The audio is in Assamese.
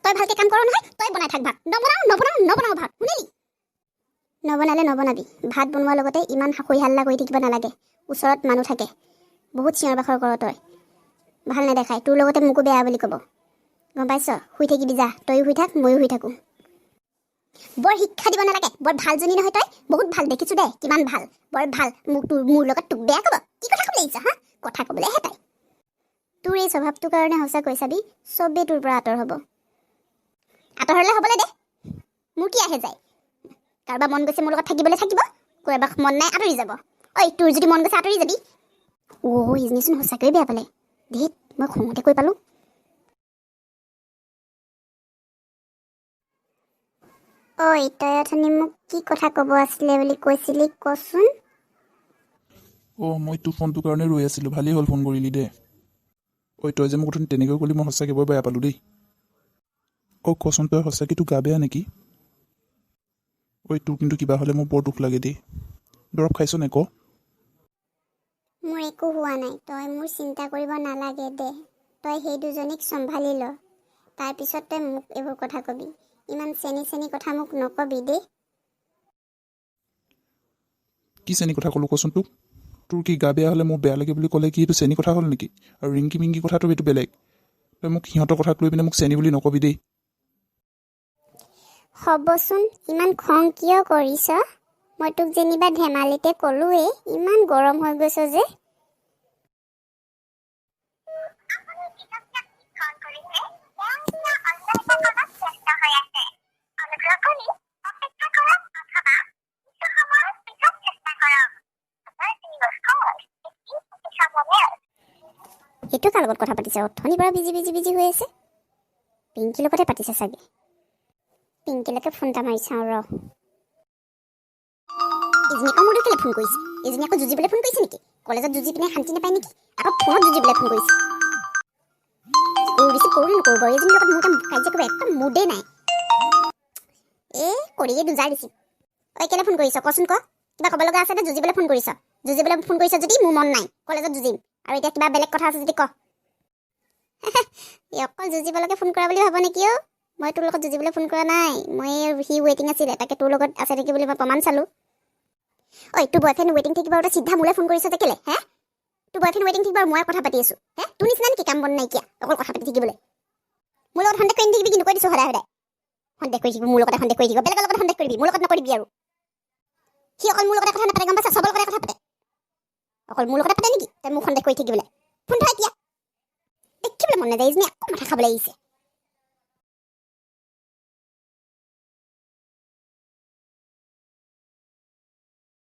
তই ভালকে কাম কৰ নহয়, তই বনাই থাক ভাত। নবনাও, নবনাও, নবনাও ভাত, শুনিলি? নবনালে নবনাবি। ভাত বনোৱাৰ লগতে ইমান হৈ হাল্লা কৰি থাকিব নালাগে। ওচৰত মানুহ থাকে। বহুত চিঞৰ বাখৰ কৰ তই, ভাল নেদেখায়। তোৰ লগতে মোকো বেয়া বুলি ক'ব, গম পাইছ? শুই থাকিবি যা। তয়ো শুই থাক, ময়ো শুই থাকোঁ। বৰ শিক্ষা দিব নালাগে। বৰ ভালজনী নহয় তই? বহুত ভাল দেখিছোঁ দে, কিমান ভাল, বৰ ভাল। মোক তোৰ মোৰ লগত তোক বেয়া ক'ব? কি কথা ক'বলৈ আহিছ হা? কথা ক'বলৈ আহে তাই। তোৰ এই স্বভাৱটোৰ কাৰণে সঁচাকৈ চাবি, চবেই তোৰ পৰা আঁতৰ হ'ব। আঁতৰ হ'লে হ'বলৈ দে, মোৰ কি আহে যায়? কাৰোবাৰ মন গৈছে মোৰ লগত থাকিবলৈ, থাকিব। কাৰোবাৰ মন নাই, আঁতৰি যাব। ঐ, তোৰ যদি মন গৈছে, আঁতৰি যাবি। অ', ইজনীচোন সঁচাকৈয়ে বেয়া পালে। ধেত, মই খঙতে কৈ পালোঁ। ঐ, তই অথনি মোক কি কথা ক'ব আছিলে বুলি কৈছিলি, কচোন। অঁ, মই তোৰ ফোনটোৰ কাৰণে ৰৈ আছিলোঁ। ভালেই হ'ল ফোন কৰিলি দে। ঐ, তই যে মোক অথনি তেনেকৈ ক'লি, মই সঁচাকৈ বৰ বেয়া পালোঁ দেই। অ' কচোন, তই সঁচাকৈ তোৰ গা বেয়া নেকি? ঐ, তোৰ কিন্তু কিবা হ'লে মোৰ বৰ দুখ লাগে দেই। দৰৱ খাইছ নে, ক? মোৰ একো হোৱা নাই। তই মোৰ চিন্তা কৰিব নালাগে দে। তই সেই দুজনীক চম্ভালি ল, তাৰপিছত তই মোক এইবোৰ কথা কবি। ইমান চেনি চেনি কথা মোক নকবি দেই। কি চেনি কথা ক'লোঁ, কচোন তোক? তোৰ কি গা বেয়া হ'লে মোৰ বেয়া লাগে বুলি ক'লে কি সেইটো চেনি কথা হ'ল নেকি? আৰু ৰিংকি মিংকি কথাটো সেইটো বেলেগ। তই মোক সিহঁতৰ কথাক লৈ পিনে মোক চেনি বুলি নকবি দেই। হ'বচোন, ইমান খং কিয় কৰিছ? মই তোক যেনিবা ধেমালিতে ক'লোৱেই, ইমান গৰম হৈ গৈছ যে? এইটো কাৰ লগত কথা পাতিছে? অথনিৰ পৰা বিজি বিজি বিজি হৈ আছে। পিংকিৰ লগতে পাতিছে চাগে। পিংকিলৈকে ফোন এটা মাৰি চাওঁ ৰ। ইজনী আকৌ মোলৈ কেলৈ ফোন কৰিছে? ইজনী আকৌ যুঁজিবলৈ ফোন কৰিছে নেকি? কলেজত যুঁজি পিনে শান্তি নাপায় নেকি? আকৌ ফোনত যুঁজিবলৈ ফোন কৰিছে। কৰোঁ বেছি কৰোঁ নে নকৰোঁ বাৰু? এইজনীৰ লগত মোৰ এটা কাজিয়া কৰিব একদম মুডেই নাই। এই কৰিয়ে দুজাৰ দিছি। ঐ, কেলৈ ফোন কৰিছ, কচোন ক। কিবা ক'ব লগা আছে নে যুঁজিবলৈ ফোন কৰিছ? যুঁজিবলৈ ফোন কৰিছ যদি মোৰ মন নাই, কলেজত যুঁজিম। আৰু এতিয়া কিবা বেলেগ কথা আছে যদি ক। এই অকল যুঁজিবলৈকে ফোন কৰা বুলি ভাব নেকি? অ', মই তোৰ লগত যুঁজিবলৈ ফোন কৰা নাই। মই সি ৱেইটিং আছিলে, তাকে তোৰ লগত আছে নেকি বুলি মই প্ৰমাণ চালোঁ। ঐ, তোৰ বয়ফ্ৰেণ্ড ৱেইটিং থাকিব আৰু তই চিধা মোলৈ ফোন কৰিছ যে কেলে হে? তোৰ বয়ফ্ৰেণ্ড ৱেইটিং থাকিব আৰু মই কথা পাতি আছোঁ হে? তোৰ নিচিনা নেকি কাম বন নাইকিয়া, অকল কথা পাতি থাকিবলৈ? মোৰ লগত সন্দেহ কৰি নাথাকিবি কিন্তু, কৈ দিছোঁ। সদায় সদায় সন্দেহ কৰি থাকিব, মোৰ লগতে সন্দেহ কৰি থাকিব। বেলেগৰ লগত সন্দেহ কৰিবি, মোৰ লগত নকৰিবি। আৰু সি অকল মোৰ লগতে কথা নাপাতে, গম পাইছা? চবৰ লগতে কথা পাতে। অকল মোৰ লগতে পাতে নেকি? তই মোক সন্দেহ কৰি থাকিবলৈ ফোন থ এতিয়া। দেখিবলৈ মন নাযায়, এইজনী আকৌ মাথা খাবলৈ আহিছে।